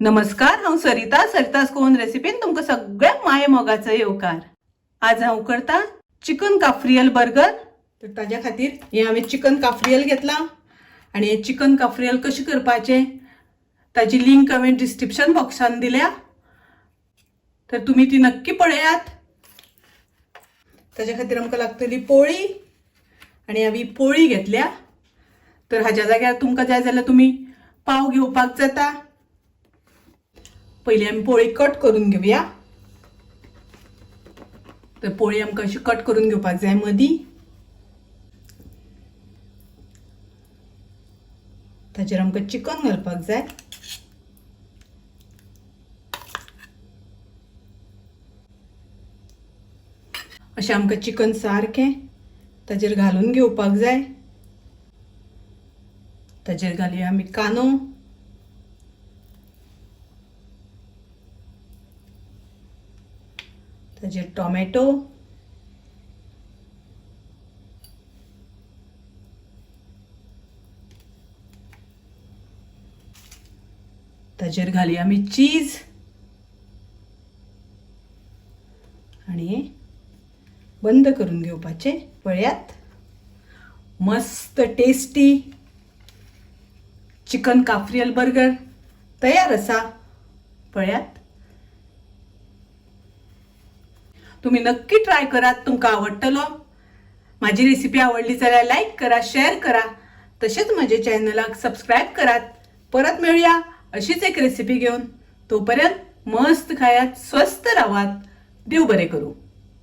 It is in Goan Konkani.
नमस्कार, हांव सरिता. सरितास कोवन रेसिपीन तुमकां सगळ्यांक माये मोगाचो येवकार. आज हांव करता चिकन काफ्रियल बर्गर. तर ताज्या खातीर हें हांवें चिकन काफ्रियल घेतलां आनी हें चिकन काफ्रियल कशें करपाचें ताजी लिंक हांवें डिस्क्रिप्शन बॉक्सान दिल्या, तर तुमी ती नक्की पळयात. ताज्या खातीर आमकां लागतली पोळी आनी हांवें ही पोळी घेतल्या. तर हाज्या जाग्यार तुमकां जाय जाल्यार तुमी पाव घेवपाक जाता. पयली आमी पोळी कट करून घेवया. तर पोळी आमकां अशी कट करून घेवपाक जाय मदीं. ताचेर आमकां चिकन घालपाक जाय. अशें आमकां चिकन सारकें ताचेर घालून घेवपाक जाय. ताचेर घालया आमी कांदो, ताचेर टोमॅटो, ताचेर घालया आमी चीज आनी बंद करून घेवपाचें. पळयात, मस्त टेस्टी चिकन काफ्रियल बर्गर तयार आसा. पळयात, तुम्ही नक्की ट्राय करात, तुमकां आवडटलो. माझी रेसिपी आवडली जाल्यार लायक करा, शेअर करा, तशेंच म्हज्या चॅनलाक सबस्क्रायब करात. परत मेळुया अशीच एक रेसिपी घेवन. तोपर्यंत मस्त खायात, स्वस्थ रावात. देव बरें करूं.